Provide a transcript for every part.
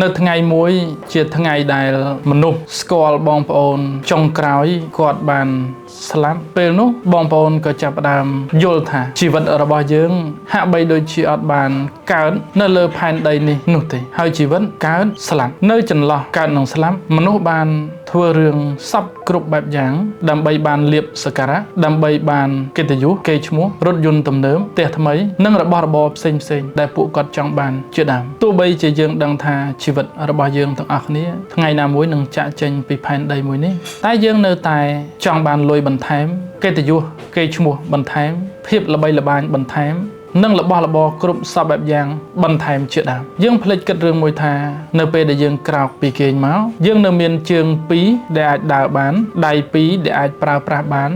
នៅថ្ងៃមួយជាថ្ងៃដែលមនុស្សស្គាល់បងប្អូនចុងក្រោយគាត់បានស្លាប់ពេលនោះបងប្អូនក៏ចាប់ផ្ដើមយល់ថាជីវិតរបស់យើងហាក់បីដូចជាអត់បានកើតនៅលើផែនដីនេះនោះទេហើយជីវិតកើតស្លាប់នៅចន្លោះកើតនិងស្លាប់មនុស្សបានធ្វើរឿងសពគ្រប់បែបយ៉ាងដើម្បីបានលៀបសក្ការៈដើម្បីបានកិត្តិយសកេរ្តិ៍ឈ្មោះរថយន្តទំនើបផ្ទះថ្មីនិងរបស់របរផ្សេងៗដែលពួកគាត់ចង់បានជាដើមទោះបីជាយើងដឹងថាជីវិតរបស់យើងទាំងអស់គ្នាថ្ងៃណាមួយនឹងចាក់ចេញពីផែនដីមួយនេះតែយើងនៅតែចង់បានលុយបន្ថែមកិត្តិយសកេរ្តិ៍ឈ្មោះបន្ថែមភាពល្បីល្បាញបន្ថែម និងរបស់របរគ្រប់សពបែបយ៉ាងបន្ថែមជាដើមយើងភ្លេចគិតរឿងមួយថានៅពេលដែលយើងក្រោកពីគេងមកយើងនៅមានជើងពីរដែលអាចដើរបានដៃពីរដែលអាចប្រើប្រាស់បាន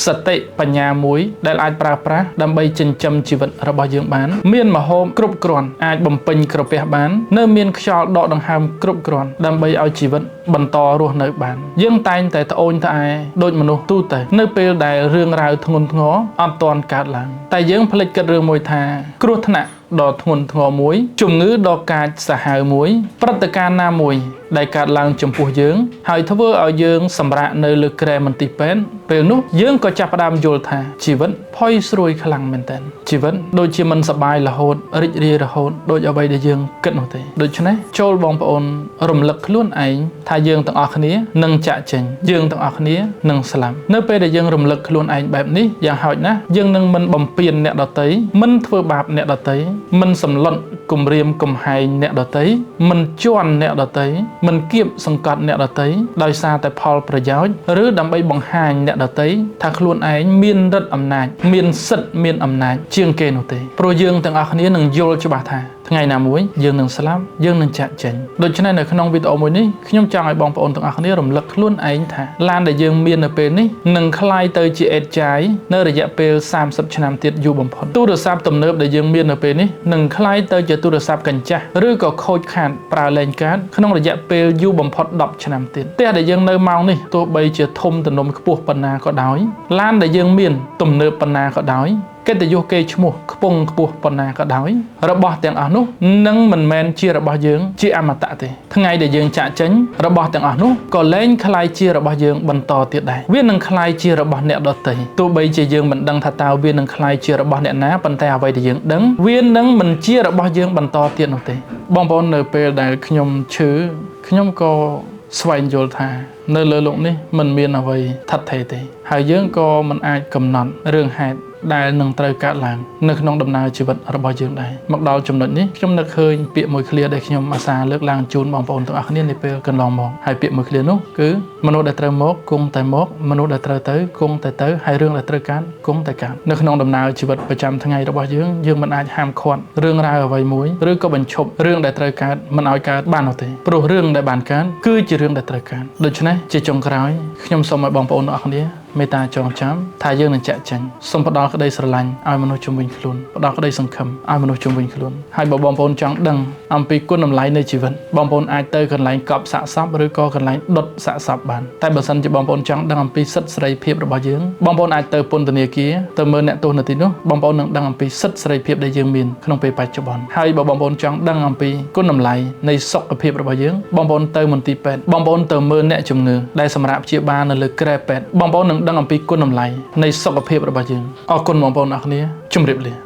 សតិបញ្ញាមួយដែលអាចប្រើប្រាស់ដើម្បីចិញ្ចឹមជីវិតរបស់យើងបានមានម្ហូបគ្រប់គ្រាន់អាចបំពេញក្រពះបាននៅមានខ្យល់ដកដង្ហើមគ្រប់គ្រាន់ដើម្បីឲ្យជីវិតបន្តរស់នៅបានយើងតែងតែត្អូញត្អែដូចមនុស្សទូទៅនៅពេលដែលរឿងរ៉ាវធ្ងន់ធ្ងរអត់ទាន់កើតឡើងតែយើងភ្លេចគិតរឿងមួយថាគ្រោះថ្នាក់ដ៏ធ្ងន់ធ្ងរមួយជំងឺដ៏កាចសាហាវមួយព្រឹត្តិការណ៍ណាមួយដែលកើតឡើងចំពោះយើងហើយធ្វើឲ្យយើងសម្រាកនៅលើគ្រែមន្ទីរពេទ្យពេលនោះយើងក៏ចាប់ផ្ដើមយល់ថាជីវិតផុយស្រួយខ្លាំងមែនទែនជីវិតដូចជាមិនសប្បាយរហូតរីករាយរហូតដូចអ្វីដែលយើងគិតនោះទេដូច្នេះចូលបងប្អូនរំលឹកខ្លួនឯងថាយើងទាំងអស់គ្នានឹងចាក់ចេញយើងទាំងអស់គ្នានឹងស្លាប់នៅពេលដែលយើងរំលឹកខ្លួនឯងបែបនេះយ៉ាងហោចណាស់យើងនឹងមិនបំពានអ្នកដទៃមិនធ្វើបាបអ្នកដទៃមិនសម្លុតគំរាមកំហែងអ្នកដទៃមិនជន់អ្នកដទៃមិនគៀបសង្កត់អ្នកដទៃដោយសារតែផលប្រយោជន៍ឬដើម្បីបង្ហាញអ្នកដទៃថាខ្លួនឯងមានឫទ្ធិអំណាចមានសិទ្ធិមានអំណាចជាងគេនោះទេព្រោះយើងទាំងអស់គ្នានឹងយល់ច្បាស់ថាថ្ងៃណាមួយយើងនឹងស្លាប់យើងនឹងចាក់ចេញដូច្នេះនៅក្នុងវីដេអូមួយនេះខ្ញុំចង់ឲ្យបងប្អូនទាំងអស់គ្នារំលឹកខ្លួនឯងថាឡានដែលយើងមាននៅពេលនេះនឹងក្លាយទៅជាអេតចាយនៅរយៈពេល30ឆ្នាំទៀតយូរបំផុតទូរស័ព្ទទំនើបដែលយើងមាននៅពេលនេះនឹងក្លាយទៅជាទូរស័ព្ទកញ្ចាស់ឬក៏ខូចខាតប្រើលែងកាតក្នុងរយៈពេលយូរបំផុត10ឆ្នាំទៀតផ្ទះដែលយើងនៅម៉ោងនេះទោះបីជាធំទំនំខ្ពស់ប៉ុណ្ណាក៏ដោយឡានដែលយើងមានទំនើបប៉ុណ្ណាក៏ដោយកិត្តិយសគេឈ្មោះខ្ពង់ខ្ពស់ប៉ុណ្ណាក៏ដោយរបស់ទាំងអស់នោះនឹងមិនមែនជារបស់យើងជាអមតៈទេថ្ងៃដែលយើងចាក់ចេញរបស់ទាំងអស់នោះក៏លែងក្លាយជារបស់យើងបន្តទៀតដែរវានឹងក្លាយជារបស់អ្នកដទៃទោះបីជាយើងមិនដឹងថាតើវានឹងក្លាយជារបស់អ្នកណាប៉ុន្តែអ្វីដែលយើងដឹងវានឹងមិនជារបស់យើងបន្តទៀតនោះទេបងប្អូននៅពេលដែលខ្ញុំឈឺខ្ញុំក៏ស្វែងយល់ថានៅលើលោកនេះមិនមានអ្វីថិតថេរទេហើយយើងក៏មិនអាចកំណត់រឿងហេតុដែលនឹងត្រូវកើតឡើងនៅក្នុងដំណើរជីវិតរបស់យើងដែរមកដល់ចំណុចនេះខ្ញុំនឹកឃើញពាក្យមួយឃ្លាដែលខ្ញុំអាសាលើកឡើងជូនបងប្អូនទាំងអស់គ្នានាពេលកន្លងមកហើយពាក្យមួយឃ្លានោះគឺមនុស្សដែលត្រូវមកគង់តែមកមនុស្សដែលត្រូវទៅគង់តែទៅហើយរឿងដែលត្រូវកើតគង់តែកើតនៅក្នុងដំណើរជីវិតប្រចាំថ្ងៃរបស់យើងយើងមិនអាចហាមឃាត់រឿងរ៉ាវអ្វីមួយឬក៏បញ្ឈប់រឿងដែលត្រូវកើតមិនឲ្យកើតបាននោះទេព្រោះរឿងដែលបានកើតគឺជារឿងដែលត្រូវកើតដូច្នេះជាចុងក្រោយខ្ញុំសូមឲ្យបងប្អូនទាំងអស់គ្នាមេត្តាចងចាំថាយើងនឹងចាក់ចេញសូមផ្ដល់ក្តីស្រឡាញ់ឲ្យមនុស្សជុំវិញខ្លួនផ្ដល់ក្តីសង្ឃឹមឲ្យមនុស្សជុំវិញខ្លួនហើយបើបងប្អូនចង់ដឹងអំពីគុណតម្លៃនៃជីវិតបងប្អូនអាចទៅកន្លែងកប់សាកសពឬក៏កន្លែងដុតសាកសពបានតែបើសិនជាបងប្អូនចង់ដឹងអំពីសិទ្ធិសេរីភាពរបស់យើងបងប្អូនអាចទៅពន្ធនាគារទៅមើលអ្នកទោសនៅទីនោះបងប្អូននឹងដឹងអំពីសិទ្ធិសេរីភាពដែលយើងមានក្នុងពេលបច្ចុប្បន្នហើយបើបងប្អូនចង់ដឹងអំពីគុណតម្លៃនៃសុខភាពរបស់យើងបងប្អូនទៅមន្ទីរពេទ្យបងប្អូនទៅមើលអ្នកជំងឺដែលសម្រាប់ព្យាបាលនៅលើគ្រែពេទ្យបងប្អូននឹងដឹងអំពីគុណតម្លៃនៃសុខភាពរបស់យើងអរគុណបងប្អូនអរគ្នាជម្រាបលា